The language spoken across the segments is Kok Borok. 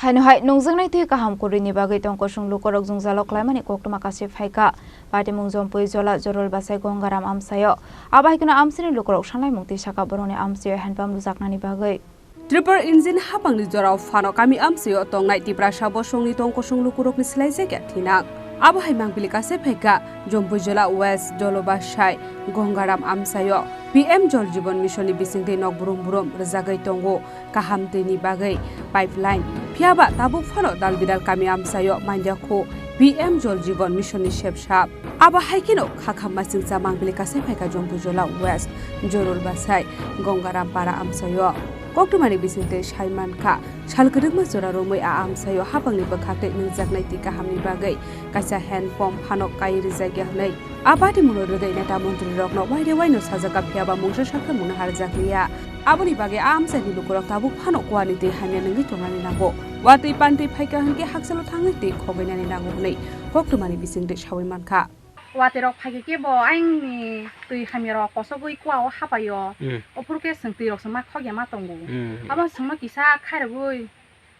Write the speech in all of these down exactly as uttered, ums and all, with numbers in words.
Haino hai nungjaknai twi kaham kwrwini bagwi tongkosong lukurok jwngjalo klaimani koktwma kachi phaikha. Patimung Jompui Jola Jorol Bachai Gongaram amchaio. Abo hai kheno amchaini lukurok sanlaimung twi sakha borokni amchaio handpump rwjaknani bagwi. Triple engine hapangni jorao phano kami amchaio tongnai Tiprasa bosongni tongkosong lukurokni swlaijakya thinang. Abo hai mangpili kachi phaikha Jompui Jola West Jolo Bachai Gongaram amchaio. P M Jol Jeevan Mission ni bisingtwi nok brum brum rwjagwi tongo. Kaham twini bagwi pipeline, phiyaba tabuk phano dal bidal kami amchaio manjakho P M Jol Jeevan Mission ni sepsap. Abo hai kheno khakha masingcha mangpili kachi phaikha Jompui Jola West Jorol Bachai Gongaram Para amchaio. Koktwmani bisingtwi sai mankha, sal kwrwngma jora romwi a amchaio hapangni bwkhaktwi nungjaknai twi kahamni bagwi kaisa hand pump phano kai rwjakya hwnwi. A patimungno rwgwi neta montrirokno waire waino sajakha, phiyaba mungsa sakha mungna harjakliya. Aboni bagwi a amchaini lukurok tabuk phano kuani twi hamya nungwi tongnani nango. Watwi pantwi phaikha hwnkhe hakchalo thangwi twi khogainani nango hwnwi koktwmani bisingtwi sawi mankha. Watwi rok phaikhe kebo aini twi hamya rok kosogwi kuao hapaio. Hmm. Ophuru khe chwng twi rok se ma khogya ma tongo. Hmm. Abo chwngno kisa khairogwi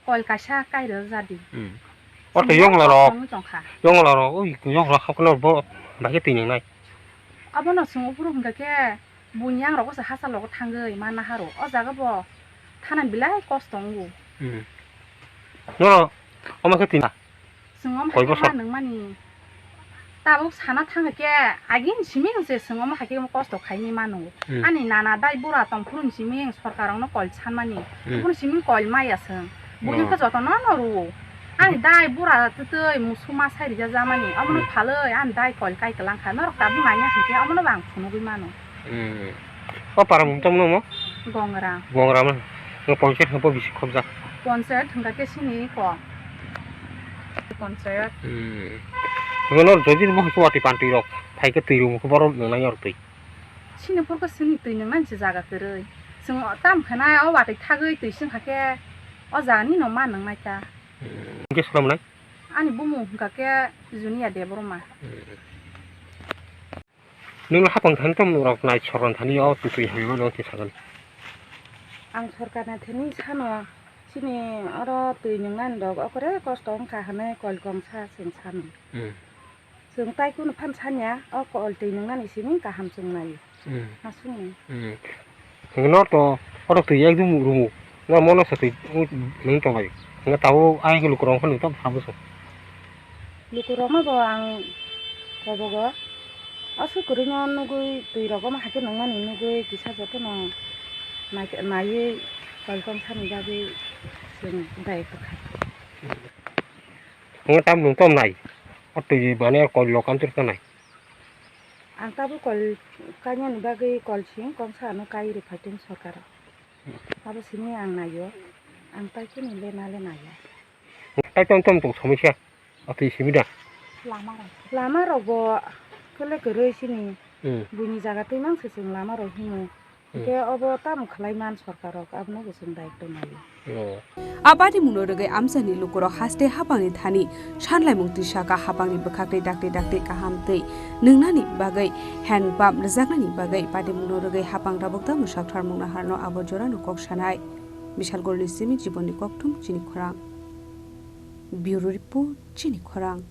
kol kaisa kairo jadi. Hmm. Oto yongla rok, tongwi tongkha. Yongla rok, ui, yongla hakno bo bagwi twi nwngnai. Abono chwng ophuru hwnkha khe buini yangrok se hachal rogo thangwi ma naharo. O jaga bo thana belai kosto wngo. Hmm. Noro, omo khe twi na? Chwng omo koi hai khe bosor? Ma nungmani. Tabuk sana thangkha khe agin simi se chwng omo hai khe kosto khaini mano. Hmm. Ani nana dai bura tongphuru ni simi sorkar rokno kol sanmani. Hmm. Ophuru simi kol maya chwng. Buini Oh. Khe jotono no rwo. Ani dai bura twtwi musu ma sai rija jamani. Omono Hmm. Phalwi ani dai kol kai kwlang kha. Norok tabuk nanya hinkhe omono bo ang phunugwi mano. Hmm. O para mung tamo no mo? Gongra. Gongra mo. No ponchayat hwnba bisi khobjak. Ponchayat hwnka khe sini ko. Ponchayat. Hmm. Hwnba no jodi mo hwnba watwi pantwi rok. Phai khe twi rung khe borok nang nang yor twi. Sini phur khe sini twi nang nang se jaga kwrwi. Chwng o tam khana o watwi thagwi twi sing kha khe o jaga ni no ma nang nai ta. Hmm. Hwnkhe swnam nai? Ani bumung hwnka khe Junior Debbarma. Hmm. Nwng hapang thani tamo rok nai sorkar thani o twi twi hamya no twi sagan. Ang sorkar ni thani sano sini oro twi nungnani rok okore kosto wngkha hwnwi kol kongsa chwng sano. Hmm. Chwng tai kunu phan sanya o kol twi nungnani simi kaham chwng nai. Hmm. Aswkni. Hmm. Hwnkhe no to oro twi ekdum rumu. No mono se twi nung tonglai. Hwnkhe tabuk ayang khe lukurok phano tamo sabo se. Lukurokno bo ang kobogo. Aswk kwrwino nugwi twi rok omo hai khe nungmani nugwi kisa jotono nai-, naiwi kol kong sani bagwi chwng daitwkha. Hwnkhe tamo nwng tamo nai? O twi mane kol rok amtwrwkha nai. Ang tabuk kol kainani bagwi kol sing kongsa ano kai rwphai tong sorkar. Abo simi ang naio. Ang tai kunu le na le naio. Tai tong tong tong somisa. Atwi simi da. Lama rok. Lama rok bo kele kwrwi sini. Hmm. Buini jaga twi mang se chwng lama rok himo. Hmm. Hwnkhe obo tamo khlai man sorkar rok abono bo chwng daitw naio. Oh. A patimungno rwgwi amchaini lukurok haste hapangni thani sanlaimung twi saka hapangni bwkhak twi dakti dakti kaham twi nwngnani bagwi hand pump rwjaknani bagwi patimungno rwgwi hapang tabuk tamo sakthar mungnaharno abo jorano kok sanai. Bishalgorni simi Jibonni Kokthum chini khorang. Bureau Report chini khorang.